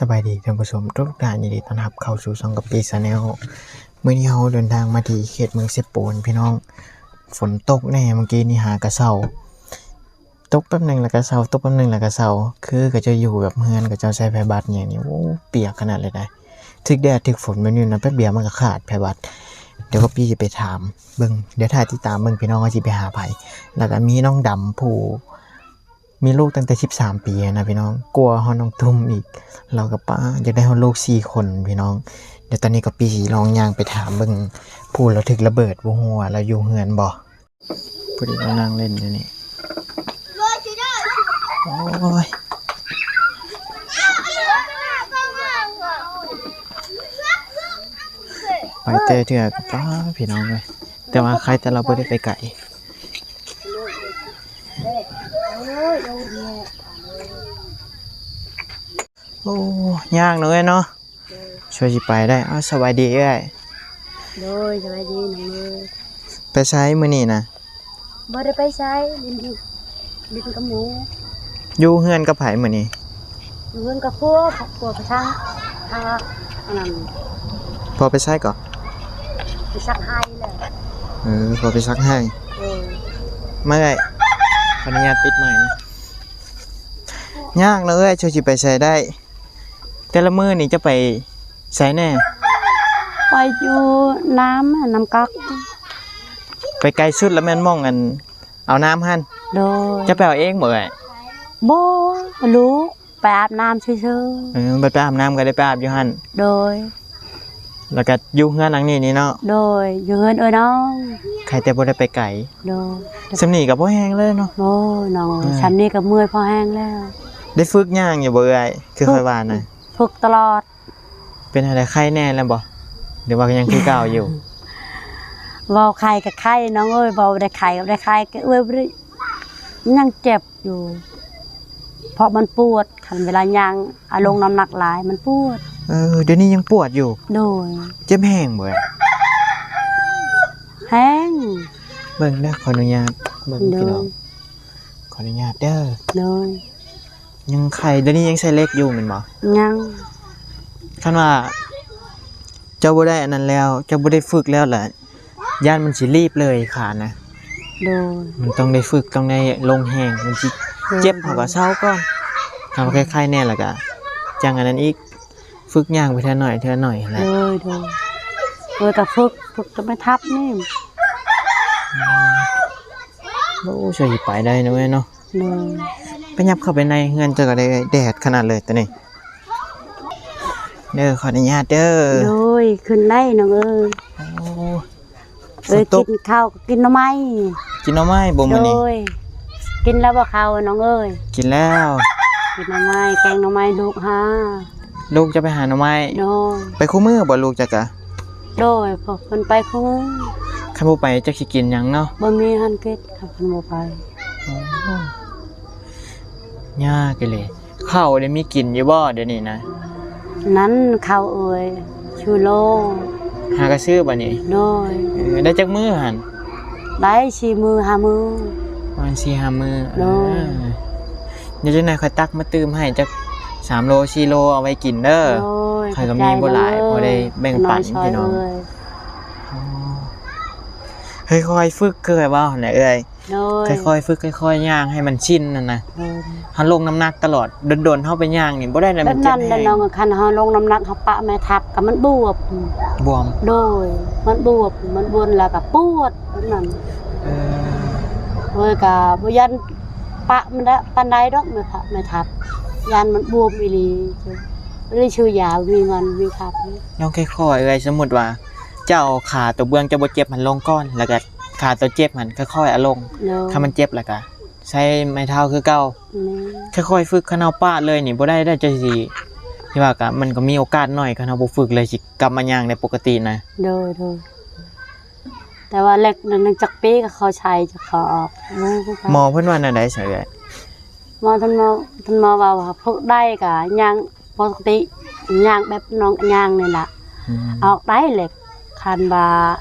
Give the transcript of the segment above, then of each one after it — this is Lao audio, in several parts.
ສະບາຍດີທ່ານຜູ້ຊົມທຸກໆທ່ານ, ຍິນດີຕ້ອນຮັບເຂົ້າສູ່ຊ່ອງກະປິ Channel. ມື້ນີ້ເຮົາເດີນທາງມາທີ່ເຂດເມືອງເຊໂປນພີ່ນ້ອງ. ຝົນຕົກແດ່, ມື້ກີ້ນີ້ຫາກະເຊົາ, ຕົກແປັບໜຶ່ງແລ້ວກະເຊົາ, ຕົກແປັບໜຶ່ງແລ້ວກະເຊົາ. ຄືເຂົາເຈົ້າຢູ່ແບບເຮືອນເຂົາເຈົ້າໃຊ້ໄພບັດຫຍັງນີ້, ໂອ້ ປຽກຂະໜາດເລີຍນະ. ຖືກແດດຖືກຝົນແບບນີ້ນະ, ແປັບດຽວມັນກະຂາດໄພບັດ. ດຽວກະປິຊິໄປຖາມເບິ່ງ, ດຽວຖ້າຕິດຕາມເບິ່ງພີ່ນ້ອງວ່າຊິໄປຫາໃຜ. ແລ້ວກະມີນ້ອງດຳຜູ້ ມີລູກຕັ້ງແຕ່ສິບສາມປີນະພີ່ນ້ອງ, ກວ່າຮອດນ້ອງຕຸ້ມອີກ. ລາວກໍປ້າ ຢາກໄດ້ຮອດລູກສີ່ຄົນພີ່ນ້ອງ. ດຽວຕອນນີ້ກໍປີ້ຊິລອງຍ່າງໄປຖາມເບິ່ງ ຜູ້ລາວຖືກລະເບີດບໍ່ຮູ້ວ່າລາວຢູ່ເຮືອນບໍ່. ຜູ້ທີ່ມານັ່ງຫຼິ້ນຢູ່ນີ້ ໂອ້ຍ ໄປແຕ່ເທື່ອກໍປ້າ ພີ່ນ້ອງເອີຍ, ແຕ່ວ່າໃຄແຕ່ລາວບໍ່ໄດ້ໄປໄກ. ໂອ້ ຍາກເນາະເອື້ອຍເນາະ. ໂດຍ ຊ່ວຍຊິໄປໄດ້. ເອົ້າ ສະບາຍດີເອື້ອຍ. ໂດຍ ສະບາຍດີນ້ອງເອີຍ. ໄປໃສມື້ນີ້ນະ? ບໍ່ໄດ້ໄປໃສ, ຫຼິ້ນຢູ່ ຫຼິ້ນກັບໝູ່. ຢູ່ເຮືອນກັບໃຜມື້ນີ້? ຢູ່ເຮືອນກັບຜົວ, ຜົວໄປທາງ ທາງອັນນັ້ນ. ພໍ່ໄປໃສເກາະ? ໄປຊັກໄຮ່ແຫຼະ. ເອີ ພໍ່ໄປຊັກໄຮ່. ເອີ ມາເອື້ອຍ ຂໍອະນຸຍາດປິດໄມນະ. ຍາກເນາະເອື້ອຍ, ເຈົ້າຊິໄປໃສໄດ້? ແຕ່ລະມື້ນີ້ເຈົ້າໄປໃສແດ່? ໄປຢູ່ນ້ຳ ນ້ຳກັກ. ໄປໄກສຸດລະແມ່ນໝ່ອງອັນເອົານ້ຳຫັ້ນ? ໂດຍ. ເຈົ້າໄປເອົາເອງບໍ່ເອື້ອຍ? ບໍ່, ລູກໄປອາບນ້ຳຊື່ໆ. ເອີ ໄປອາບນ້ຳກໍໄດ້ໄປອາບຢູ່ຫັ້ນ. ໂດຍ. ແລ້ວກໍຢູ່ເຮືອນຫຼັງນີ້ນີ້ເນາະ? ໂດຍ ຢູ່ເຮືອນເອື້ອຍນ້ອງ. ໃຄແຕ່ບໍ່ໄດ້ໄປໄກ. ໂດຍ. ສ່ຳນີ້ກໍພໍແຮງແລ້ວເນາະ? ໂອ້ຍ ນ້ອງເອີຍ ສ່ຳນີ້ກໍເມື່ອຍພໍແຮງແລ້ວ. ໄດ້ຝຶກຍ່າງຢູ່ບໍ່ເອື້ອຍ? ຄືຂ້ອຍວ່ານະ ຝຶກຕະຫຼອດ. ເປັນຈັ່ງໃດ ໄຄແນ່ແລ້ວບໍ່ ຫຼືວ່າຍັງຄືເກົ່າຢູ່? ເວົ້າໄຄກໍໄຄນ້ອງເອີຍ, ເວົ້າໄດ້ໄຄກໍໄດ້ໄຄ, ກໍເອື້ອຍບໍ່ໄດ້ ຍັງເຈັບ ຢູ່ ເພາະມັນປວດ, ຄັນເວລາຍ່າງເອົາລົງນ້ຳໜັກຫຼາຍມັນປວດ. ເອີ ດຽວນີ້ຍັງປວດຢູ່? ໂດຍ. ເຈັບແຮງບໍ່? ແຮງ. ເບິ່ງເດີ ຂໍອະນຸຍາດເບິ່ງ. ໂດຍ. ພີ່ນ້ອງ ຂໍອະນຸຍາດເດີ. ໂດຍ. ຍັງໄຄ ດຽວນີ້ຍັງໃສ່ເຫຼັກຢູ່ແມ່ນບໍ່? ຍັງ. ຄັນວ່າເຈົ້າບໍ່ໄດ້ອັນນັ້ນແລ້ວ ເຈົ້າບໍ່ໄດ້ຝຶກແລ້ວລະ ຢ້ານມັນຊິລີບເລີຍຂານະ. ໂດຍ. ມັນຕ້ອງໄດ້ຝຶກ ຕ້ອງໄດ້ລົງແຮງ ມັນຊິເຈັບ ໂດຍ ເຮົາກໍເຊົາກ່ອນ. ເຮົາໄຄໆແນ່ລະກະຈັ່ງອັນນັ້ນອີກ ຝຶກຍ່າງໄປເທື່ອໜ້ອຍເທື່ອໜ້ອຍຫັ້ນແຫຼະ. ໂດຍ ໂດຍ. ເອີ ກະຝຶກ ຝຶກແຕ່ໄມ້ທັບນີ້. ອືມ ໂອ້ ຊ່ວຍຊິໄປໄດ້ເນາະແມ່ເນາະ. ໂດຍ. ໄປຫຍັບເຂົ້າໄປໃນເຮືອນເຈົ້າກໍໄດ້ ແດດຂະໜາດເລີຍຕອນນີ້. ເດີ ຂໍອະນຸຍາດເດີ. ໂດຍ ຂຶ້ນໄດ້ນ້ອງເອີຍ. ໂອ້ ເອີຍ ຝົນຕົກ ກິນເຂົ້າ ກິນໜໍ່ໄມ້. ກິນໜໍ່ໄມ້ບໍ່ມື້ນີ້? ໂດຍ. ກິນແລ້ວບໍ່ເຂົ້ານ້ອງເອີຍ? ກິນແລ້ວ. ກິນໜໍ່ໄມ້ ແກງໜໍ່ໄມ້ລູກຫາ. ລູກຈະໄປຫາໜໍ່ໄມ້? ໂດຍ. ໄປຄູ່ມື້ບໍ່ລູກເຈົ້າກະ? ໂດຍ ເພິ່ນໄປຄູ່ມື້. ຄັນບໍ່ໄປຈັກຊິກິນຫຍັງເນາະ? ບໍ່ມີຫັ້ນກິນ ຄັນເພິ່ນບໍ່ໄປ. ໂອ້ ຍາກອີ່ຫຼີ. ເຂົ້າໄດ້ມີກິນຢູ່ບໍ່ດຽວນີ້ນະ? ນັ້ນເຂົ້າເອີຍ ຊື່ໂລ. ຫາກະຊື້ບາດນີ້? ໂດຍ. ເອີ ໄດ້ຈັກມື້ຫັ້ນ? ໄດ້ສີ່ມື້ຫ້າມື້. ປະມານສີ່ຫ້າມື້. ໂດຍ. ເອີ ດຽວຈັ່ງໃດຂ້ອຍຕັກມາຕື່ມໃຫ້ຈັກສາມໂລສີ່ໂລ ເອົາໄວ້ກິນເດີ. ໂດຍ. ຂ້ອຍກໍມີບໍ່ຫຼາຍ ຂອບໃຈເດີ ພໍໄດ້ແບ່ງປັນພີ່ນ້ອງ. ໂອ້ ເຮີ້ຍ ຄ່ອຍຝຶກ ຄືຂ້ອຍເວົ້າຫັ້ນແຫຼະເອື້ອຍ. ໂດຍ. ຄ່ອຍໆຝຶກ ຄ່ອຍໆຍ່າງໃຫ້ມັນຊິນຫັ້ນນະ. ໂດຍ. ເຮົາລົງນ້ຳໜັກຕະຫຼອດ ດົນໆເຮົາໄປຍ່າງນີ້ບໍ່ໄດ້ແລ້ວ ແບບນັ້ນແຫຼະນ້ອງ. ຄັນເຮົາລົງນ້ຳໜັກ ເຮົາປະໄມ້ທັບກໍມັນບວມ. ບວມ. ໂດຍ. ມັນບວມ ມັນບວມແລ້ວກໍປວດແບບນັ້ນ. ເອີ ໂດຍ. ກໍບໍ່ຢ້ານປະມັນໄດ້ປານໃດດອກ ໄມ້ພັບ ໄມ້ທັບ ຢ້ານມັນບວມອີ່ຫຼີ. ບໍ່ໄດ້ຊື້ຢາ ມີເງິນມີຄຳ. ນ້ອງຄ່ອຍໆເອື້ອຍ, ສົມມຸດວ່າເຈົ້າເອົາຂາຕົວເບື້ອງເຈົ້າບໍ່ເຈັບຫັ້ນລົງກ່ອນ ແລ້ວກໍຂາຕົວເຈັບຫັ້ນຄ່ອຍໆເອົາລົງ. ໂດຍ. ຄັນມັນເຈັບແລ້ວກໍໃຊ້ໄມ້ເທົ້າຄືເກົ່າ. ແມ່ນ. ຄ່ອຍໆຝຶກ, ຄັນເຮົາປະເລີຍນີ້ບໍ່ໄດ້ເດີ. ເຈົ້າຊິ ທີ່ວ່າກໍ ມັນກໍມີໂອກາດໜ້ອຍ ຄັນເຮົາບໍ່ຝຶກເລີຍ ຊິກັບມາຍ່າງໄດ້ປົກກະຕິນະ. ໂດຍໆ. ແຕ່ວ່າເຫຼັກນັ້ນ ຈັກປີກໍເຂົ້າໃຊ້ ຈັກເຂົ້າອອກ. ໝໍເພິ່ນວ່າແນວໃດຊະເອື້ອຍ? ໝໍ ທ່ານໝໍ ທ່ານໝໍເວົ້າວ່າ ເພິກໄດ້ກໍຍ່າງປົກກະຕິ ຍ່າງແບບນ້ອງຍ່າງນີ້ລະ. ອືມ. ອອກໄດ້ເຫຼັກ. ຄັນວ່າ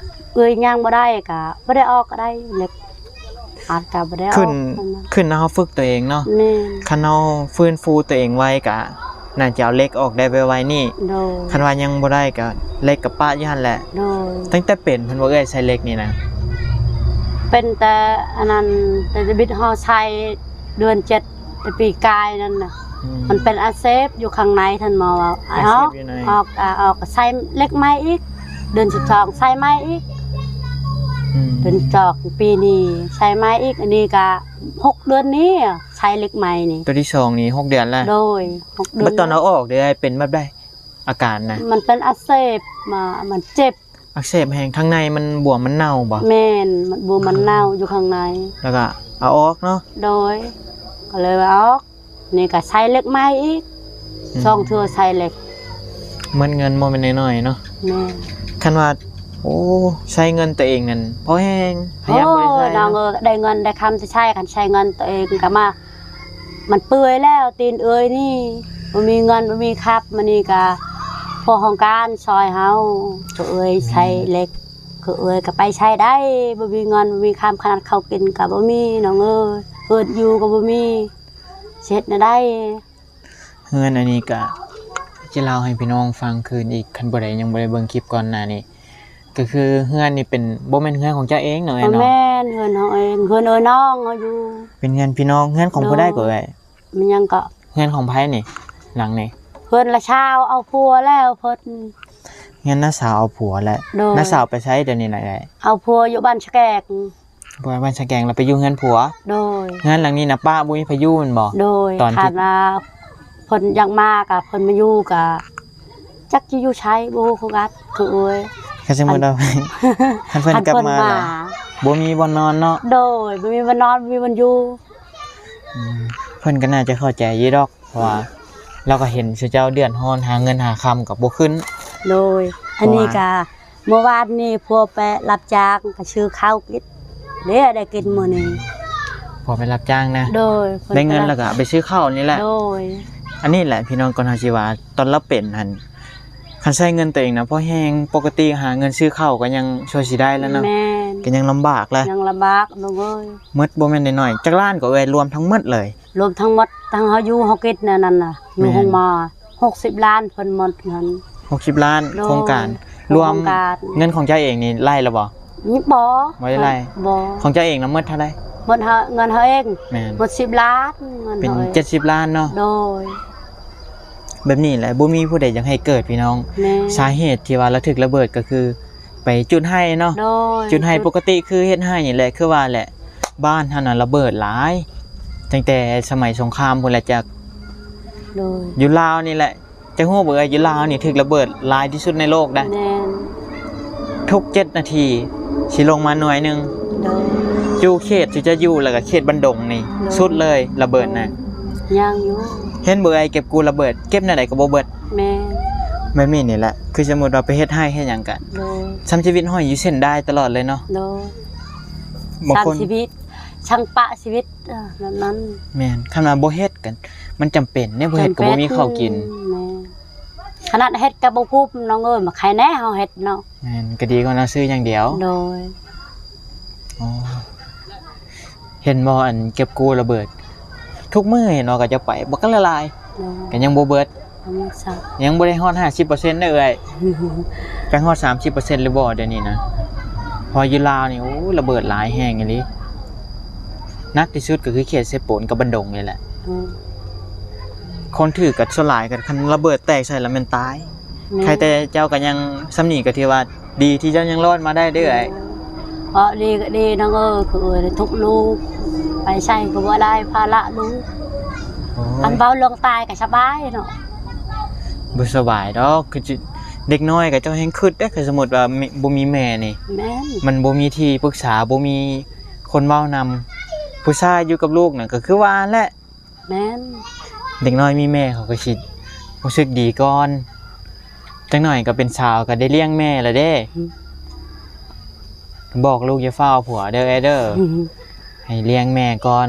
ເອື້ອຍຍ່າງບໍ່ໄດ້ກໍບໍ່ໄດ້ອອກກໍໄດ້ເຫຼັກ. ອາດຈະບໍ່ໄດ້ອອກ. ຂຶ້ນ ຂຶ້ນເຮົາຝຶກຕົວເອງເນາະ. ແມ່ນ. ຄັນເຮົາຟື້ນຟູຕົວເອງໄວກໍ ໜ້າຈະເອົາເຫຼັກອອກໄດ້ໄວໆນີ້. ໂດຍ. ຄັນວ່າຍັງບໍ່ໄດ້ກໍເຫຼັກກໍປະຢູ່ຫັ້ນແຫຼະ. ໂດຍ. ຕັ້ງແຕ່ເປັນພຸ້ນບໍ່ເອື້ອຍ ໃຊ້ເຫຼັກນີ້ນະ? ເປັນແຕ່ອັນນັ້ນ ແຕ່ບິດຫໍໃສ່ເດືອນເຈັດ ແຕ່ປີກາຍນັ້ນນະ. ອືມ. ມັນເປັນອັກເສບຢູ່ຂ້າງໃນ ທ່ານໝໍເວົ້າ. ອັກເສບຢູ່ໃນ. ອອກ ອາ ອອກ ໃສ່ເຫຼັກໃໝ່ອີກ ເດືອນສິບສອງ ໃສ່ໃໝ່ອີກ. ອືມ. ເດືອນສອງປີນີ້ໃສ່ໃໝ່ອີກ. ອັນນີ້ກະຫົກເດືອນນີ້ໃສ່ເຫຼັກໃໝ່ນີ້. ຕົວທີສອງນີ້ຫົກເດືອນແລ້ວ. ໂດຍ. ຫົກເດືອນ. ບັດຕອນເອົາອອກເດ້ ເປັນແບບໃດ ອາການນະ? ມັນເປັນອັກເສບ ມາ ມັນເຈັບ. ອັກເສບແຮງ ທາງໃນມັນບວມ ມັນເນົ່າບໍ່? ແມ່ນ ມັນບວມ ມັນເນົ່າຢູ່ຂ້າງໃນ. ແລ້ວກໍເອົາອອກເນາະ? ໂດຍ. ກໍເລີຍວ່າອອກ ນີ້ກໍໃສ່ເຫຼັກໃໝ່ອີກ. ອືມ. ສອງເທື່ອໃສ່ເຫຼັກ. ໝົດເງິນບໍ່ແມ່ນນ້ອຍໆເນາະ. ແມ່ນ. ຄັນວ່າ ໂອ້ ໃຊ້ເງິນຕົວເອງນັ້ນພໍແຮງ ຫາຍັງບໍ່ໄດ້ໃຊ້. ໂອ້ຍ ນ້ອງເອີຍ ໄດ້ເງິນໄດ້ຄຳຊິໃຊ້ ຄັນໃຊ້ເງິນຕົວເອງກໍມາ ມັນເປື່ອຍແລ້ວ ຕີນເອື້ອຍນີ້ ບໍ່ມີເງິນບໍ່ມີຄຳ. ມື້ນີ້ກະພວກຫ້ອງການຊ່ອຍເຮົາ ຄືເອື້ອຍໃຊ້ເຫຼັກ ຄືເອື້ອຍກໍໄປໃຊ້ໄດ້. ບໍ່ມີເງິນບໍ່ມີຄຳ ຂະໜາດເຂົ້າກິນກໍບໍ່ມີນ້ອງເອີຍ ເຮືອນຢູ່ກໍບໍ່ມີ ຊິເຮັດແນວໃດ? ເຮືອນອັນນີ້ກະຈະເລົ່າໃຫ້ພີ່ນ້ອງຟັງຄືນອີກ ຄັນຜູ້ໃດຍັງບໍ່ໄດ້ເບິ່ງຄລິບກ່ອນໜ້ານີ້ ກໍຄືເຮືອນນີ້ເປັນ ບໍ່ແມ່ນເຮືອນຂອງເຈົ້າເອງເນາະເອື້ອຍເນາະ? ບໍ່ແມ່ນ ເຮືອນເຮົາເອງ ເຮືອນເອື້ອຍນ້ອງເຮົາຢູ່. ເປັນເຮືອນພີ່ນ້ອງ. ເຮືອນຂອງຜູ້ໃດກໍເອື້ອຍ? ແມ່ນຫຍັງກໍ? ເຮືອນຂອງໃຜນີ້ ຫຼັງນີ້? ເຮືອນນ້າສາວເອົາຜົວແລ້ວເພິ່ນ. ເຮືອນນ້າສາວເອົາຜົວແລ້ວ. ໂດຍ. ນ້າສາວໄປໃສດຽວນີ້ນະເອື້ອຍ? ເອົາຜົວຢູ່ບ້ານສະແກງ. ບໍ່ໄດ້ບ້ານສະແກງ ແລ້ວໄປຢູ່ເຮືອນຜົວ. ໂດຍ. ເຮືອນຫຼັງນີ້ນະ ປ້າບໍ່ມີໃຜຢູ່ແມ່ນບໍ່? ໂດຍ. ຕອນທີ່ ຄັນວ່າເພິ່ນຢາກມາກະເພິ່ນມາຢູ່ ກະຈັກຊິຢູ່ໃສ ບໍ່ຮູ້ຄືກັນ ຄືເອື້ອຍ. ຄັນສົມມຸດວ່າ ຄັນເພິ່ນກັບມາ ຄັນເພິ່ນມາ ບໍ່ມີບ່ອນນອນເນາະ. ໂດຍ. ບໍ່ມີບ່ອນນອນ ບໍ່ມີບ່ອນຢູ່. ອືມ ເພິ່ນກໍໜ້າຈະເຂົ້າໃຈຢູ່ດອກ ເພາະວ່າລາວກໍເຫັນຊຸເຈົ້າເດືອດຮ້ອນ ຫາເງິນຫາຄຳກໍບໍ່ຂຶ້ນ. ໂດຍ. ເພາະວ່າ ອັນນີ້ກະ ເມື່ອວານນີ້ຜົວໄປຮັບຈ້າງ ກໍຊື້ເຂົ້າກິນເດ້ ໄດ້ກິນມື້ນີ້. ຜົວໄປຮັບຈ້າງນະ? ໂດຍ. ໄດ້ເງິນແລ້ວກໍເອົາໄປຊື້ເຂົ້ານີ້ແຫຼະ. ໂດຍ. ອັນນີ້ແຫຼະພີ່ນ້ອງ ກ່ອນເຮົາຊິວ່າ ຕອນລາວເປັນຫັ້ນ ຄັນໃຊ້ເງິນຕົວເອງນະ ພໍແຮງ ປົກກະຕິຫາເງິນຊື້ເຂົ້າກໍຍັງຊ່ວຍຊິໄດ້ແລ້ວເນາະ. ແມ່ນ. ກໍຍັງລຳບາກແຫຼະ. ຍັງລຳບາກນ້ອງເອີຍ. ໝົດບໍ່ແມ່ນນ້ອຍໆ. ຈັກລ້ານກໍເອື້ອຍ ລວມທັງໝົດເລີຍ? ລວມທັງໝົດ ທັງເຮົາຢູ່ເຮົາກິນອັນນັ້ນນະ ຢູ່ ແມ່ນ ໂຮງໝໍ ຫົກສິບລ້ານ ເພິ່ນໝົດເງິນ. ຫົກສິບລ້ານ. ໂດຍ. ໂຄງການ ໂຄງການ ລວມເງິນຂອງເຈົ້າເອງນີ້ໄລ່ແລ້ວບໍ່? ບໍ່ ບໍ່ໄດ້ໄລ່. ບໍ່. ຂອງເຈົ້າເອງນະໝົດເທົ່າໃດ? ໝົດເຮົາ ເງິນເຮົາເອງ. ແມ່ນ. ໝົດສິບລ້ານ ເງິນເຮົາເອງ. ເປັນເຈັດສິບລ້ານເນາະ. ໂດຍ. ແບບນີ້ແຫຼະ ບໍ່ມີຜູ້ໃດຢາກໃຫ້ເກີດພີ່ນ້ອງ. ແມ່ນ. ສາເຫດທີ່ວ່າລາວຖືກລະເບີດກໍຄື ໄປຈູດໄຮ່ເນາະ. ໂດຍ. ຈູດໄຮ່ ຈຸດ ປົກກະຕິຄືເຮັດໄຮ່ນີ້ແຫຼະ ຄືວ່າແຫຼະ ບ້ານເຮົານະລະເບີດຫຼາຍ ຕັ້ງແຕ່ສະໄໝສົງຄາມພຸ້ນແຫຼະຈັກ. ໂດຍ. ຢູ່ລາວນີ້ແຫຼະ ເຈົ້າຮູ້ບໍ່ເອື້ອຍ ຢູ່ລາວນີ້ຖືກລະເບີດຫຼາຍທີ່ສຸດໃນໂລກໄດ໋. ແມ່ນ. ທຸກເຈັດນາທີຊິລົງມາໜ່ວຍໜຶ່ງ. ໂດຍ. ຢູ່ເຂດທີ່ເຈົ້າຢູ່ ແລ້ວກໍເຂດບັນດົງນີ້ ໂດຍ ສຸດເລີຍລະເບີດນະ. ຍັງຢູ່. ເຫັນບໍ່ເອື້ອຍ ເກັບກູ້ລະເບີດ ເກັບແນວໃດກໍບໍ່ເບິດ. ແມ່ນ. ແບບນີ້ນີ້ແຫຼະ ຄືສົມມຸດວ່າໄປເຮັດໄຮ່ເຮັດຫຍັງກະ ໂດຍ ຊ່ຳຊີວິດຫ້ອຍຢູ່ເສັ້ນດາຍຕະຫຼອດເລີຍເນາະ. ໂດຍ. ບາງຄົນ ຊ່ຳຊີວິດ ຊ່າງປະຊີວິດ ເອີ ແບບນັ້ນ. ແມ່ນ. ຄັນວ່າບໍ່ເຮັດກະ ມັນຈຳເປັນເດ້ ບໍ່ເຮັດກໍບໍ່ມີເຂົ້າກິນ. ແມ່ນ. ຂະໜາດເຮັດກໍບໍ່ກຸ້ມນ້ອງເອີຍ ມາຂາຍແດ່ເຮົາເຮັດເນາະ. ແມ່ນ. ກໍດີກວ່າເຮົາຊື້ຢ່າງດຽວ. ໂດຍ. ອໍ. ເຫັນບໍ່ ອັນເກັບກູ້ລະເບີດ ທຸກມື້ເຫັນບໍ່ ເຂົາເຈົ້າໄປບັກຫຼາຍໆ. ໂດຍ. ກໍຍັງບໍ່ເບິດ ຍັງບໍ່ໄດ້ຮອດຫ້າສິບເປີເຊັນເດີເອື້ອຍ. ໄປຮອດສາມສິບເປີເຊັນຫຼືບໍ່ດຽວນີ້ນະ? ເພາະຢູ່ລາວນີ້ ໂອ້ ລະເບີດຫຼາຍແຮງອີ່ຫຼີ. ໜັກທີ່ສຸດກໍຄືເຂດເຊໂປນກັບບັນດົງນີ້ແຫຼະ. ອືມ. ຄົນຖືກກໍສ່ວນຫຼາຍກໍ ຄັນລະເບີດແຕກໃສ່ລະແມ່ນຕາຍ. ແມ່ນ. ໃຄແຕ່ເຈົ້າກໍຍັງ ສ່ຳນີ້ກໍຖືວ່າ ດີທີ່ເຈົ້າຍັງລອດມາໄດ້ເດີ້. ເພາະດີກໍດີນ້ອງເອີຍ ຄືເອີຍທຸກລູກ ໄປໃສກໍບໍ່ໄດ້ ພາລະລູກ. ໂອ້ຍ ຄັນເວົ້າເລື່ອງຕາຍກໍສະບາຍເນາະ. ບໍ່ສະບາຍດອກ ຄືຊິ ເດັກນ້ອຍກໍເຈົ້າແຮ່ງຄຶດເດ້ ຄັນສົມມຸດວ່າມີ ບໍ່ມີແມ່ນີ້. ແມ່ນ. ມັນບໍ່ມີທີ່ປຶກສາ ບໍ່ມີຄົນເວົ້ານຳ. ຜູ້ຊາຍຢູ່ກັບລູກນັ້ນກໍຄືວ່າຫັ້ນແຫຼະ. ແມ່ນ. ເດັກນ້ອຍມີແມ່ເຂົາກໍຊິຮູ້ສຶກດີກ່ອນ ຈັກໜ້ອຍກໍເປັນສາວກໍໄດ້ລ້ຽງແມ່ແລ້ວເດ້. ອືມ. ບອກລູກຢ່າຟ້າວເອົາຜົວເດີເອື້ອຍເດີ ອືມ ໃຫ້ລ້ຽງແມ່ກ່ອນ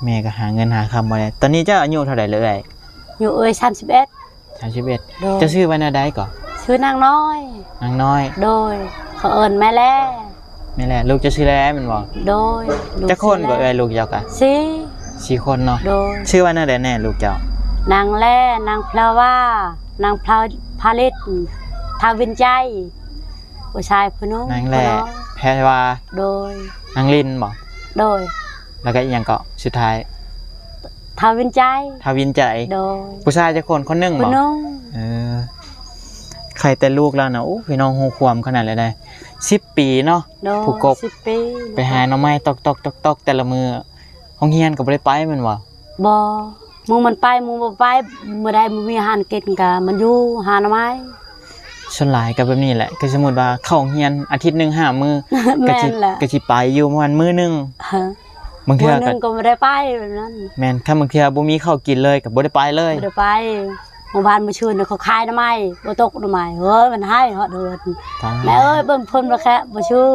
ແມ່ກໍຫາເງິນຫາຄຳບໍ່ໄດ້. ຕອນນີ້ເຈົ້າອາຍຸເທົ່າໃດແລ້ວເອື້ອຍ? ອາຍຸເອື້ອຍສາມສິບເອັດ. ສາມສິບເອັດ. ໂດຍ. ເຈົ້າຊື່ວ່າແນວໃດກໍ? ຊື່ນາງນ້ອຍ. ນາງນ້ອຍ. ໂດຍ. ເຂົາເອີ້ນແມ່ແລ. ແມ່ແລ. ລູກເຈົ້າຊື່ແລແມ່ນບໍ່? ໂດຍ. ລູກ ຈັກຄົນກໍເອື້ອຍ ລູກເຈົ້າກະ? ສີ່. ສີ່ຄົນເນາະ. ໂດຍ. ຊື່ວ່າແນວໃດແນ່ລູກເຈົ້າ? ນາງແລ, ນາງພລາວາ, ນາງພາລິດ, ທ້າວວິນໄຈ, ຜູ້ຊາຍຜູ້ໜຶ່ງ. ນາງແລ, ແພວາ, ໂດຍ. ນາງລິນບໍ? ໂດຍ. ແລ້ວກໍອີ່ຫຍັງເກາະ ສຸດທ້າຍ? ທ້າວວິນໄຈ. ທ້າວວິນໄຈ. ໂດຍ. ຜູ້ຊາຍຈັກຄົນ? ຄົນໜຶ່ງບໍ? ຄົນໜຶ່ງ. ເອີ ໃຄ່ແຕ່ລູກລາວນະ. ໂອ້ ພີ່ນ້ອງຮູ້ຄວາມຂະໜາດໃດ? ສິບປີເນາະ. ໂດຍ. ຜູ້ກົກ ສິບປີ. ໄປຫາໜໍ່ໄມ້ຕອກໆໆໆ ແຕ່ລະມື້. ໂຮງຮຽນກໍບໍ່ໄດ້ໄປແມ່ນບໍ່? ບໍ່. ມື້ມັນໄປ ມື້ບໍ່ໄປ. ມື້ໃດບໍ່ມີອາຫານກິນກໍມັນຢູ່ຫາໜໍ່ໄມ້. ສ່ວນຫຼາຍກໍແບບນີ້ແຫຼະ. ຄືສົມມຸດວ່າເຂົ້າໂຮງຮຽນອາທິດໜຶ່ງຫ້າມື້ ກໍຊິ ແມ່ນແຫຼະ ກໍຊິໄປຢູ່ປະມານມື້ໜຶ່ງ. ບາງເທື່ອ ມື້ໜຶ່ງກໍບໍ່ໄດ້ໄປແບບນັ້ນ. ແມ່ນ. ຄັນບາງເທື່ອບໍ່ມີເຂົ້າກິນເລີຍ ກໍບໍ່ໄດ້ໄປເລີຍ. ບໍ່ໄດ້ໄປ. ເມື່ອວານມື້ຊືນເຂົາຂາຍໜໍ່ໄມ້ ບໍ່ຕົກໜໍ່ໄມ້. ເຮີ້ຍ ມັນໃຫ້ຮອດເຮືອນ. ຕາຍ. ແມ່ເອີຍ ເບິ່ງເພິ່ນບໍ່ແຄະ ບໍ່ຊື່.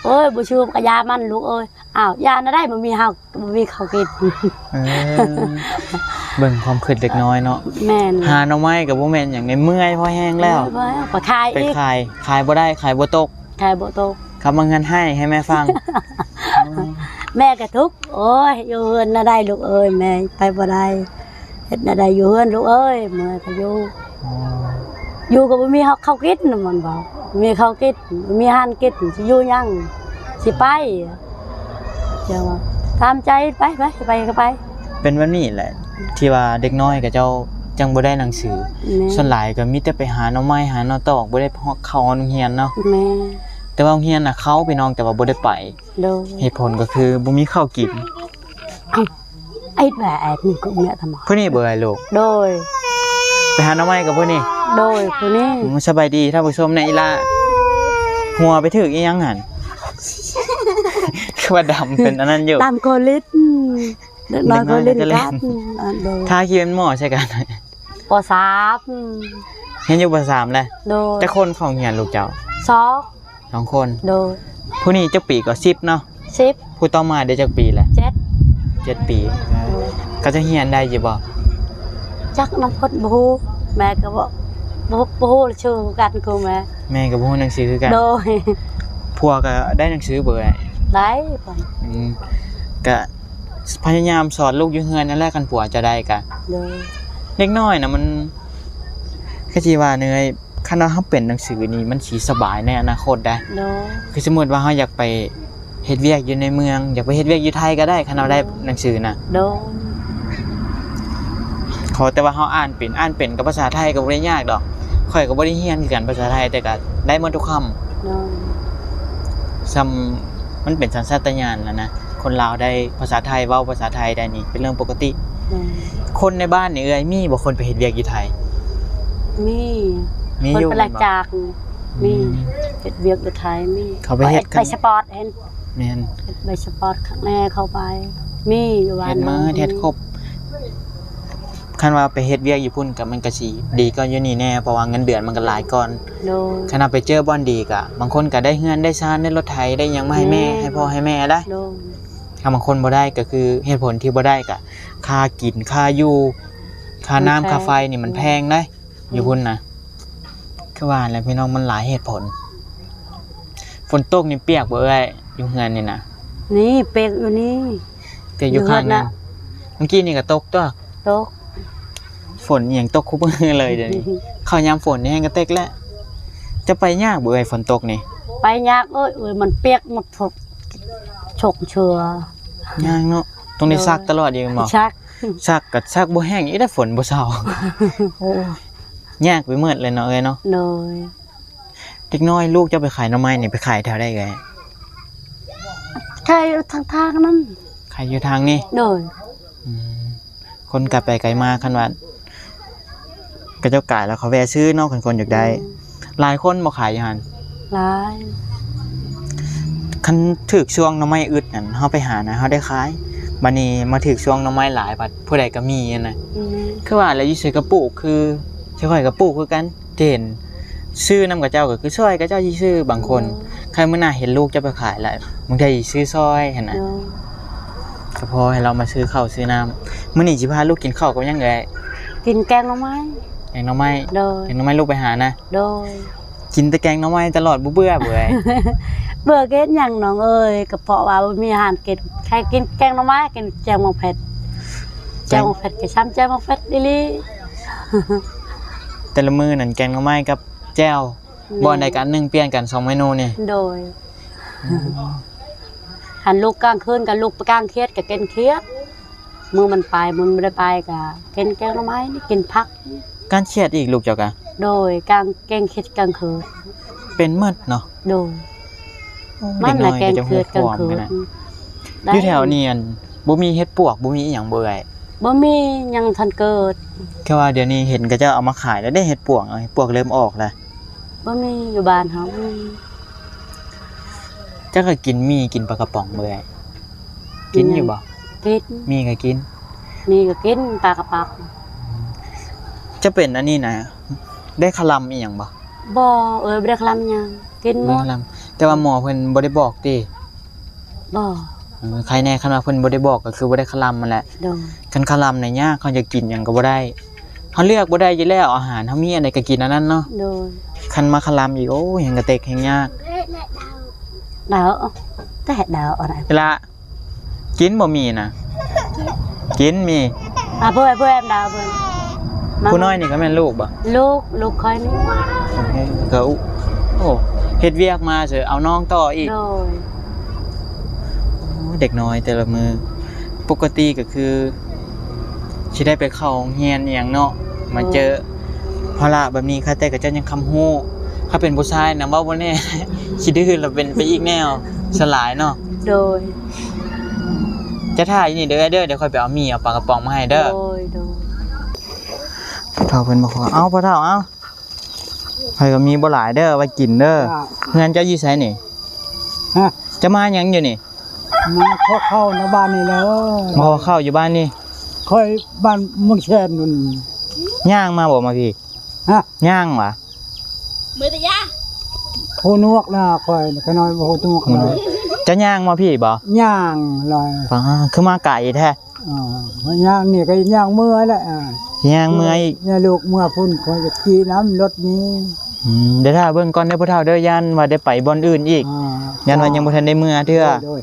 ໂອ້ຍ ບໍ່ຊື່ ກະຢ່າມັນລູກເອີຍ. ອ້າວ ຢ້ານນະໄດ໋ ບໍ່ມີເຮົາ ບໍ່ມີເຂົ້າກິນ. ເອີ ເບິ່ງຄວາມຄິດເດັກນ້ອຍເນາະ. ແມ່ນ. ຫາໜໍ່ໄມ້ກໍບໍ່ແມ່ນຫຍັງເດ ເມື່ອຍພໍແຮງແລ້ວ. ເມື່ອຍພໍແຮງ ໄປຂາຍອີກ. ໄປຂາຍ ຂາຍບໍ່ໄດ້ ຂາຍບໍ່ຕົກ. ຂາຍບໍ່ຕົກ. ຄຳວ່າເງິນໃຫ້ ໃຫ້ແມ່ຟັງ. ແມ່ກໍທຸກ. ໂອ້ຍ ຢູ່ເຮືອນນະໄດລູກເອີຍ ແມ່ໄປບໍ່ໄດ້. ເຮັດແນວໃດຢູ່ເຮືອນລູກເອີຍ ເມື່ອຍກໍຢູ່. ອໍ ຢູ່ກໍບໍ່ມີເຂົ້າກິນ ມັນບອກ ມີເຂົ້າກິນ ມີອາຫານກິນ ຊິຢູ່ຫຍັງ ຊິໄປ. ເຈົ້າວ່າຕາມໃຈ ໄປ ໄປ ໄປກໍໄປ. ເປັນແບບນີ້ແຫຼະ ທີ່ວ່າເດັກນ້ອຍເຂົາເຈົ້າຈັ່ງບໍ່ໄດ້ໜັງສື. ແມ່ນ. ສ່ວນຫຼາຍກໍມີແຕ່ໄປຫາໜໍ່ໄມ້ ຫາໜໍ່ຕອກ ບໍ່ໄດ້ເຂົ້າໂຮງຮຽນເນາະ. ແມ່ນ. ແຕ່ວ່າໂຮງຮຽນນະເຂົ້າ ພີ່ນ້ອງ ແຕ່ວ່າບໍ່ໄດ້ໄປ. ໂດຍ. ເຫດຜົນກໍຄືບໍ່ມີເຂົ້າກິນ. ເອົ້າ ໄອ້ແບບນີ້ກໍເມຍທຳໄມ? ຜູ້ນີ້ເບີໄອ້ລູກ? ໂດຍ. ໄປຫາໜໍ່ໄມ້ກັບຜູ້ນີ້? ໂດຍ ຜູ້ນີ້. ອືມ ສະບາຍດີທ່ານຜູ້ຊົມແດ່ອີ່ຫຼ້າ. ຫົວໄປຖືກອີ່ຫຍັງຫັ້ນ? ຄືວ່າດຳເປັນອັນນັ້ນຢູ່. ດຳກໍຫຼິ້ນ ເດັກນ້ອຍກໍຫຼິ້ນກັນ. ໂດຍ. ທາຂີ້ເປັນໝໍ້ໃສ່ກັນ. ປໍສາມ. ຮຽນຢູ່ປໍສາມແລ້ວ? ໂດຍ. ຈັກຄົນເຂົ້າຮຽນລູກເຈົ້າ? ສອງ. ສອງຄົນ. ໂດຍ. ຜູ້ນີ້ຈັກປີກໍ? ສິບເນາະ? ສິບ. ຜູ້ຕໍ່ມາໄດ້ຈັກປີແລ້ວ? ເຈັດ. ເຈັດປີ. ໂດຍ. ເຂົາຈະຮຽນໄດ້ຢູ່ບໍ່? ຈັກນຳເພິ່ນບໍ່ຮູ້ ແມ່ກໍບໍ່ ບໍ່ ບໍ່ຮູ້ຊື່ກັນຄືແມ່. ແມ່ກໍບໍ່ຮູ້ໜັງສືຄືກັນ. ໂດຍ. ຜົວກໍໄດ້ໜັງສືບໍ່ເອື້ອຍ? ໄດ້. ອືມ ກະພະຍາຍາມສອນລູກຢູ່ເຮືອນນັ້ນແຫຼະ ຄັນຜົວຈະໄດ້ກະ. ໂດຍ. ເດັກນ້ອຍນະມັນ ຄືຊິວ່າເນີຍ ຄັນວ່າເຮົາເປັນໜັງສືນີ້ ມັນຊິສະບາຍໃນອະນາຄົດໄດ໋. ໂດຍ. ຄືສົມມຸດວ່າເຮົາຢາກໄປເຮັດວຽກຢູ່ໃນເມືອງ ຢາກໄປເຮັດວຽກຢູ່ໄທກໍໄດ້ ຄັນເຮົາໄດ້ ໂດຍ ໜັງສືນະ. ໂດຍ. ຂໍແຕ່ວ່າເຮົາອ່ານເປັນ ອ່ານເປັນກັບພາສາໄທກໍບໍ່ໄດ້ຍາກດອກ. ຂ້ອຍກໍບໍ່ໄດ້ຮຽນຄືກັນພາສາໄທ ແຕ່ກໍໄດ້ໝົດທຸກຄຳ. ໂດຍ. ຊ່ຳມັນເປັນສັນຊາດຕະຍານນະນະ ຄົນລາວໄດ້ພາສາໄທ ເວົ້າພາສາໄທໄດ້ນີ້ເປັນເລື່ອງປົກກະຕິ. ໂດຍ. ຄົນໃນບ້ານນີ້ເອື້ອຍ ມີບໍ່ຄົນໄປເຮັດວຽກຢູ່ໄທ? ມີ. ມີຢູ່. ຄົນໄປຮັບຈ້າງ. ມີ. ອືມ. ເຮັດວຽກຢູ່ໄທມີ. ເຂົາໄປເຮັດ ໄປ ໄປສະປອດເຫັນ. ແມ່ນ. ເຮັດໃບສະປອດຂ້າງແນ່ເຂົ້າໄປ. ມີຢູ່ບ້ານເຮົາ ເຮັດໝົດ ເຮັດຄົບ. ຄັນວ່າໄປເຮັດວຽກຢູ່ພຸ້ນກໍ ມັນກໍຊິດີກວ່າຢູ່ນີ້ແດ່ ເພາະວ່າເງິນເດືອນມັນກໍຫຼາຍກ່ອນ. ໂດຍ. ຄັນວ່າໄປເຈີບ່ອນດີກໍ ບາງຄົນກໍໄດ້ເຮືອນໄດ້ຊານ ໄດ້ລົດໄຖ ໄດ້ຫຍັງມາໃຫ້ແມ່ ແມ່ນ ໃຫ້ພໍ່ໃຫ້ແມ່ໄດ໋. ໂດຍ. ຖ້າບາງຄົນບໍ່ໄດ້ກໍຄື ເຫດຜົນທີ່ບໍ່ໄດ້ກໍຄ່າກິນ ຄ່າຢູ່ ຄ່ານ້ຳ ແພງ ຄ່າໄຟນີ້ມັນແພງໄດ໋. ອືມ. ຢູ່ພຸ້ນນະ ຄືວ່າແຫຼະພີ່ນ້ອງ ມັນຫຼາຍເຫດຜົນ. ຝົນຕົກນີ້ປຽກບໍ່ເອື້ອຍ ຢູ່ເຮືອນນີ້ນະ? ນີ້ປຽກຢູ່ນີ້ ປຽກຢູ່ຂ້າງນັ້ນ. ເມື່ອກີ້ນີ້ກໍຕົກຕົວະ? ຕົກ. ຝົນອີ່ຫຍັງຕົກຄູ່ມື້ເລີຍດຽວນີ້. ເຂົ້າຍາມຝົນນີ້ແຮງກະເຕັກແລ້ວ. ຈະໄປຍາກບໍ່ເອື້ອຍ ຝົນຕົກນີ້? ໄປຍາກເອີຍ ເອີຍ ມັນປຽກໝົດ ຊົກເຊື້ອ. ຍາກເນາະ. ຕ້ອງໄດ້ ໂດຍ ຊັກຕະຫຼອດອີກແມ່ນບໍ່? ຊັກ. ຊັກກໍຊັກບໍ່ແຫ້ງອີກ ແຕ່ຝົນບໍ່ເຊົາ. ໂອ້ ຍາກໄປໝົດເລີຍເນາະເອື້ອຍເນາະ. ໂດຍ. ເດັກນ້ອຍລູກເຈົ້າໄປຂາຍໜໍ່ໄມ້ນີ້ ໄປຂາຍແຖວໃດເອື້ອຍ? ຂາຍຢູ່ທາງທາງນັ້ນ. ຂາຍຢູ່ທາງນີ້? ໂດຍ. ອືມ ຄົນໄກໄປໄກມາ ຄັນວ່າເຂົາເຈົ້າກາຍແລ້ວ ເຂົາແວ່ຊື້ເນາະ ຄັນຄົນຢາກໄດ້. ອືມ. ຫຼາຍຄົນບໍ່ຂາຍຢູ່ຫັ້ນ? ຫຼາຍ. ຄັນຖືກຊ່ວງໜໍ່ໄມ້ອຶດນັ້ນ ເຮົາໄປຫານະ ເຮົາໄດ້ຂາຍ. ບັດນີ້ມາຖືກຊ່ວງໜໍ່ໄມ້ຫຼາຍ ບັດຜູ້ໃດກໍມີຫັ້ນນະ. ອືມ. ຄືວ່າແຫຼະ ຢູ່ໃສກໍປູກ ຄື ຂ້ອຍກໍປູກຄືກັນ ເຫັນຊື້ນຳເຂົາເຈົ້າກໍຄືຊ່ອຍເຂົາເຈົ້າຊື່ໆ ບາງຄົນ. ໂດຍ. ຄັນມື້ໜ້າເຫັນລູກເຈົ້າໄປຂາຍລະ ບາງເທື່ອຊິຊື້ຊ່ອຍຫັ້ນນະ. ໂດຍ. ກໍພໍໃຫ້ລາວມາຊື້ເຂົ້າຊື້ນ້ຳ. ມື້ນີ້ຊິພາລູກກິນເຂົ້າກັບຫຍັງເອື້ອຍ? ກິນແກງໜໍ່ໄມ້. ແກງໜໍ່ໄມ້? ໂດຍ. ແກງໜໍ່ໄມ້ລູກໄປຫານະ? ໂດຍ. ກິນແຕ່ແກງໜໍ່ໄມ້ຕະຫຼອດ ບໍ່ເບື່ອບໍ່ເອື້ອຍ? ເບື່ອກໍເຮັດຫຍັງນ້ອງເອີຍ ກໍເພາະວ່າບໍ່ມີອາຫານກິນ ໃຫ້ກິນແກງໜໍ່ໄມ້ ກິນແຈ່ວໝາກເຜັດ. ແກ ແຈ່ວໝາກເຜັດກໍຊ້ຳແຈ່ວໝາກເຜັດອີ່ຫຼີ. ແຕ່ລະມື້ນັ້ນແກງໜໍ່ໄມ້ກັບແຈ່ວ ແມ່ນ ບໍ່ ອັນໃດກໍອັນໜຶ່ງ ປ່ຽນກັນສອງເມນູນີ້. ໂດຍ ຄັນລຸກກາງຄືນກໍລຸກໄປກາງຂຽດກໍກິນຂຽດ, ມື້ມັນໄປ ມື້ມັນບໍ່ໄດ້ໄປກໍກິນແກງໜໍ່ໄມ້ນີ້ ກິນຜັກ. ກາງຂຽດອີກລູກເຈົ້າກະ? ໂດຍ ກາງ ແກງຂຽດກາງຄືນ ເປັນໝົດເນາະ. ໂດຍ ມັນນະແກງຂຽດກາງຄືນ. ຢູ່ແຖວນີ້ ອັນ ບໍ່ມີເຫັດປວກ ບໍ່ມີອີ່ຫຍັງບໍ່ເອື້ອຍ? ບໍ່ມີ ຍັງທັນເກີດ. ແຄ່ວ່າດຽວນີ້ເຫັນເຂົາເຈົ້າເອົາມາຂາຍແລ້ວເດ້ ເຫັດປວກ ເຫັດປວກເລີ່ມອອກແລ້ວ. ບໍ່ມີ ຢູ່ບ້ານເຮົາບໍ່ມີ. ເຈົ້າກໍກິນໝີ່ ກິນປາກະປ໋ອງບໍ່ເອື້ອຍ? ກິນຢູ່ບໍ່? ກິນ ໝີ່ກໍກິນ ໝີ່ກໍກິນ ປາກະປ໋ອງ. ຈະເປັນອັນນີ້ນະ ໄດ້ຄະລຳອີ່ຫຍັງບໍ່? ບໍ່ ເອີຍ ບໍ່ໄດ້ຄະລຳຫຍັງ ກິນໝົດ. ແຕ່ວ່າໝໍເພິ່ນບໍ່ໄດ້ບອກຕິ? ບໍ່. ເອີ ໄຄແນ່ ຄັນວ່າເພິ່ນບໍ່ໄດ້ບອກກໍຄືບໍ່ໄດ້ຄະລຳຫັ້ນແຫຼະ. ໂດຍ ຄັນຄະລຳນະຍາກ ເຮົາຢາກກິນຫຍັງກໍບໍ່ໄດ້ ເຮົາເລືອກບໍ່ໄດ້ຢູ່ແລ້ວ ອາຫານເຮົາມີອັນໃດກໍກິນອັນນັ້ນເນາະ. ໂດຍ ຄັນມາຄະລຳອີກ ໂອ້ຍ ແຮ່ງກະເຕັກແຮ່ງຍາກ. ດາວ ແຕ່ດາວ ເວລາ ກິນບໍ່ໝີ່ນະ? ກິນໝີ່. ອ່າ ເພື່ອນ ເພື່ອນດາວເພິ່ນ ຜູ້ນ້ອຍນີ້ກໍແມ່ນລູກບໍ່? ລູກ ລູກຂ້ອຍນີ້. ກໍ ໂອ້ ເຮັດວຽກມາເສີ ເອົານ້ອງຕໍ່ອີກ. ໂດຍ ໂອ້ ເດັກນ້ອຍແຕ່ລະມື້ ປົກກະຕິກໍຄືຊິໄດ້ໄປເຂົ້າໂຮງຮຽນອີ່ຫຍັງເນາະ ມາເຈີ ໂດຍ ພາລະແບບນີ້ ຄະແຕ່ເຂົາເຈົ້າຍັງຄຳຮູ້. ຄັນເປັນຜູ້ຊາຍນະ ເວົ້າບໍ່ແນ່ ຂີ້ດື້ລະເປັນໄປອີກແນວ ສະຫຼາຍເນາະ. ໂດຍ ຈະຖ້າຢູ່ນີ້ເດີເດີ ດຽວຂ້ອຍໄປເອົາໝີ່ເອົາປາກະປ໋ອງມາໃຫ້ເດີ. ໂດຍ ໂດຍ ພໍ່ເຖົ້າເພິ່ນບໍ່ຂໍ. ເອົາ ພໍ່ເຖົ້າ ເອົາ ຂ້ອຍກໍມີບໍ່ຫຼາຍເດີ ໄວ້ກິນເດີ. ເຮືອນເຈົ້າຢູ່ໃສນີ້? ຮະ? ຈະມາຫຍັງຢູ່ນີ້? ມາຂໍເຂົ້າໃນບ້ານນີ້ແຫຼະ. ມາຂໍເຂົ້າຢູ່ບ້ານນີ້? ຂ້ອຍບ້ານເມືອງແຊນນັ້ນ. ຍ່າງມາບໍ່ມາພີ້? ຮະ? ຍ່າງຫວາ? ມື້ຕະຍາ ຮູ້ນວກນະ ຂ້ອຍຂະນ້ອຍບໍ່ຮູ້ນວກນະ. ຈະຍ່າງມາພີ້ບໍ່? ຍ່າງເລີຍ. ປາ ຄືມາໄກແທ້. ອ່າ ຍ່າງນີ້ກໍຍ່າງເມືອແຫຼະ. ຍ່າງເມືອອີກ. ແມ່ລູກເມືອພຸ້ນ ຂ້ອຍຈະຂີ່ນຳລົດນີ້. ອືມ ດຽວຖ້າເບິ່ງກ່ອນເດີພໍ່ເຖົ້າເດີ ຢ້ານວ່າໄດ້ໄປບ່ອນອື່ນອີກ. ອ່າ ຢ້ານວ່າຍັງບໍ່ທັນໄດ້ເມືອເທື່ອ. ໂດຍ ໂດຍ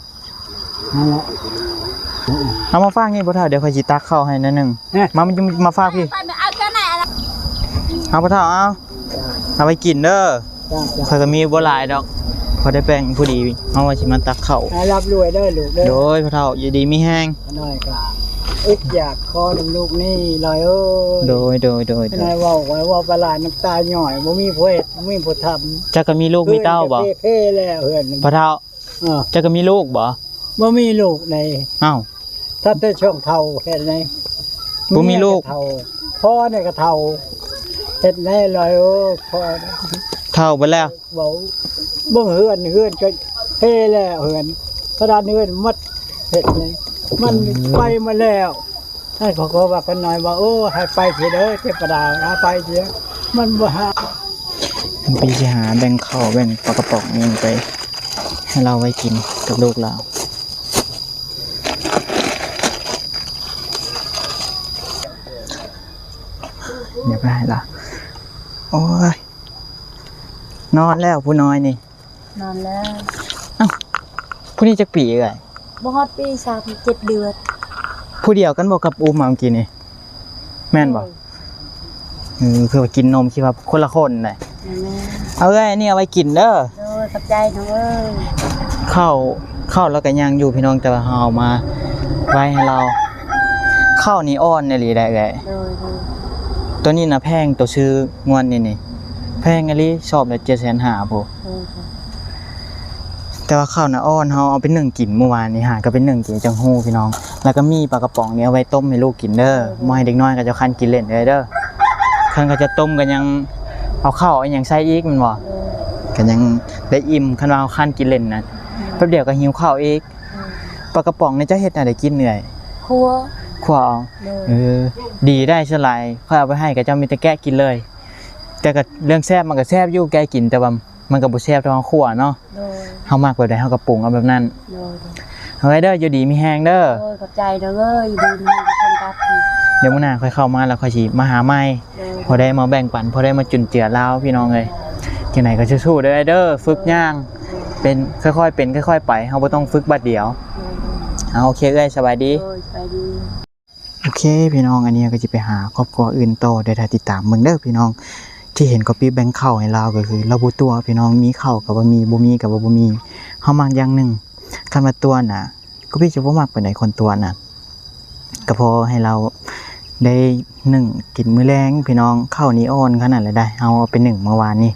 ນັ້ນແຫຼະ. ເອົາມາຝາກນີ້ພໍ່ເຖົ້າ ດຽວຂ້ອຍຊິຕັກເຂົ້າໃຫ້ໜ້ອຍໜຶ່ງ. ມາ ມາ ມາຝາກພີ້. ເອົາພໍ່ເຖົ້າ ເອົາ ເອົາໄວ້ກິນເດີ. ຂ້ອຍກໍມີບໍ່ຫຼາຍດອກ ພໍໄດ້ແບ່ງພໍດີ. ເຮົາວ່າຊິມາຕັກເຂົ້າ. ໃຫ້ລ່ຳລວຍເດີລູກເດີ. ໂດຍ ພໍ່ເຖົ້າ ຢູ່ດີມີແຮງ. ຂ້ານ້ອຍກໍອຶດຢາກຂໍນຳລູກນີ້ຫຼາຍເອີຍ. ໂດຍ ໂດຍ ໂດຍ ຂ້ານ້ອຍເວົ້າ ເວົ້າໄປຫຼາຍນ້ຳຕາຍ້ອຍ ບໍ່ມີຜູ້ເຮັດ ບໍ່ມີຜູ້ທຳ. ເຈົ້າກໍມີລູກມີເຕົ້າບໍ່? ເພແລ້ວເຮືອນ ພໍ່ເຖົ້າ. ເອີ ເຈົ້າກໍມີລູກບໍ່? ບໍ່ມີລູກໃດ. ອ້າວ ຖ້າແຕ່ຊ່ວງເຖົ້າເຮັດໃດ? ບໍ່ມີລູກ. ເມຍກໍເຖົ້າ ພໍ່ນີ້ກໍເຖົ້າ ເຮັດໃດລອຍ. ໂອ້ ພໍ່ເຖົ້າເບິດແລ້ວ. ເວົ້າເບິ່ງເຮືອນ ເຮືອນກໍເພແລ້ວ ເຮືອນ ກະດານເຮືອນໝົດ ເຮັດໃດ? ມັນ ອືມ ໄປໝົດແລ້ວ. ໃຫ້ເຂົາກໍວ່າກັນໜ້ອຍວ່າ ໂອ້ ໃຫ້ໄປເທື່ອເດີ ເທວະດາ ໃຫ້ໄປເທື່ອ ມັນບໍ່ຫາ. ມັນໄປຊິຫາແບ່ງເຂົ້າແບ່ງປາກະປ໋ອງຫຍັງໄປໃຫ້ລາວໄວ້ກິນກັບລູກລາວ. ດຽວໄປໃຫ້ລາວ. ໂອ້ຍ ນອນແລ້ວຜູ້ນ້ອຍນີ້. ນອນແລ້ວ. ອ້າວ ຜູ້ນີ້ຈັກປີເອື້ອຍ? ບໍ່ຮອດປີ ສາມ ເຈັດເດືອນ. ຜູ້ດຽວກັນບໍ່ກັບອຸ້ມມາເມື່ອກີ້ນີ້? ແມ່ນບໍ່? ໂດຍ. ເອີ ຄືວ່າກິນນົມ ຄິດວ່າຄົນລະຄົນໃດ. ແມ່ນໆ. ເອົາເອື້ອຍ ອັນນີ້ເອົາໄວ້ກິນເດີ. ໂດຍ ຂອບໃຈນ້ອງເອີຍ. ເຂົ້າ ເຂົ້າລາວກໍຍັງຢູ່ພີ່ນ້ອງ ແຕ່ວ່າເຮົາເອົາມາໄວ້ໃຫ້ລາວ. ເຂົ້ານີ້ອ່ອນອີ່ຫຼີໄດ໋ເອື້ອຍ. ໂດຍໆ. ໂຕນີ້ນະແພງ ໂຕຊື້ງວດນີ້ນີ້ ແພງອີ່ຫຼີ ຊອບລະເຈັດແສນຫ້າພຸ້ນ. ໂດຍໆ. ແຕ່ວ່າເຂົ້ານະອ່ອນ ເຮົາເອົາໄປໜຶ້ງກິນມື້ວານນີ້ ຫາກໍໄປໜຶ້ງກິນຈັ່ງຮູ້ພີ່ນ້ອງ. ແລ້ວກໍມີປາກະປ໋ອງນີ້ເອົາໄວ້ຕົ້ມໃຫ້ລູກກິນເດີ. ໂດຍໆ. ບໍ່ໃຫ້ເດັກນ້ອຍເຂົາເຈົ້າຄັນກິນເຫຼັ້ນເດີ. ຄັນເຂົາເຈົ້າຕົ້ມກໍຍັງເອົາເຂົ້າເອົາຫຍັງໃສ່ອີກແມ່ນບໍ່? ໂດຍ. ກໍຍັງໄດ້ອີ່ມ ຄັນວ່າເຮົາຄັນກິນເຫຼັ້ນນະ. ໂດຍ. ແປັບດຽວກໍຫິວເຂົ້າອີກ. ໂດຍ. ປາກະປ໋ອງນີ້ເຈົ້າເຮັດແນວໃດກິນເອື້ອຍ? ຂົ້ວ. ຂົ້ວເອົາ. ໂດຍ. ເອີ ດີໄດ໋ ສ່ວນຫຼາຍຂ້ອຍເອົາໄປໃຫ້ເຂົາເຈົ້າມີແຕ່ແກະກິນເລີຍ. ແຕ່ກໍເລື່ອງແຊບມັນກໍແຊບຢູ່ ແກະກິນ ແຕ່ວ່າ ມັນກໍບໍ່ແຊບເທົ່າເຮົາຂົ້ວເນາະ. ໂດຍ. ເຮົາມັກແບບໃດເຮົາກໍປຸງເອົາແບບນັ້ນ. ໂດຍໆ. ເອົາໄວ້ເດີ ຢູ່ດີມີແຮງເດີ. ໂດຍ ຂອບໃຈເດີເອີຍ ຢູ່ດີມີແຮງກັບ ດຽວມື້ໜ້າຂ້ອຍເຂົ້າມາແລ້ວຂ້ອຍຊິມາຫາໃໝ່. ໂດຍ. ພໍໄດ້ມາແບ່ງປັນ ພໍໄດ້ມາຈຸນເຈືອລາວ ພີ່ນ້ອງເອີຍ. ຈັ່ງໃດກໍສູ້ໆເດີ ເດີ ຝຶກຍ່າງ. ໂດຍ. ເປັນ ຄ່ອຍໆເປັນຄ່ອຍໆໄປ ເຮົາບໍ່ຕ້ອງຝຶກບາດດຽວ. ໂດຍ. ເອົາ ໂອເຄເອື້ອຍ ສະບາຍດີ. ໂດຍ ສະບາຍດີ. ໂອເຄພີ່ນ້ອງ ອັນນີ້ກໍຈະໄປຫາຄອບຄົວອື່ນຕໍ່ ດຽວຖ້າຕິດຕາມເບິ່ງເດີພີ່ນ້ອງ. ທີ່ເຫັນກັອບປີ້ແບ່ງເຂົ້າໃຫ້ລາວກໍຄືລາວບໍ່ຕົວະພີ່ນ້ອງ ມີເຂົ້າກໍວ່າມີ ບໍ່ມີກໍວ່າບໍ່ມີ ເຮົາມັກຢ່າງໜຶ່ງ. ຄັນວ່າຕົວະນະ ກັອບປີ້ຈະບໍ່ມັກປານໃດຄົນຕົວະນະ ກໍພໍໃຫ້ລາວໄດ້ໜຶ້ງກິນມື້ແລງພີ່ນ້ອງ. ເຂົ້ານີ້ອ່ອນຂະໜາດແລ້ວໃດ ເຮົາເອົາໄປໜຶ້ງເມື່ອວານນີ້.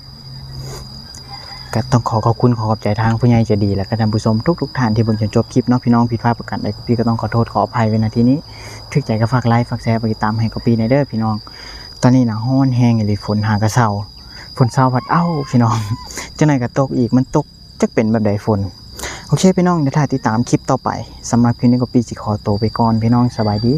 ກໍຕ້ອງຂໍຂອບຄຸນ ຂໍຂອບໃຈທາງຜູ້ໃຫຍ່ໃຈດີ ແລະກໍທ່ານຜູ້ຊົມທຸກໆທ່ານທີ່ເບິ່ງຈົນຈົບຄລິບເນາະພີ່ນ້ອງ. ຜິດພາດປະການໃດ ກັອບປີ້ກໍຕ້ອງຂໍໂທດຂໍອະໄພໄວ້ ນະ ທີ່ນີ້. ຖືກໃຈກໍຝາກໄລຄ໌ ຝາກແຊ ຝາກຕິດຕາມໃຫ້ກັອບປີ້ແດ່ເດີພີ່ນ້ອງ. ຕອນນີ້ນະຮ້ອນແຮງອີ່ຫຼີ ຝົນຫາກະເຊົາ ຝົນເຊົາພັດ ເອົ້າພີ່ນ້ອງ ຈັ່ງໃດກໍຕົກອີກ ມັນຕົກຈັກເປັນແບບໃດຝົນ. ໂອເຄພີ່ນ້ອງ ດຽວຖ້າຕິດຕາມຄລິບຕໍ່ໄປ. ສຳລັບຄລິບນີ້ກໍປີ້ຊິຂໍໂຕໄປກ່ອນພີ່ນ້ອງ ສະບາຍດີ.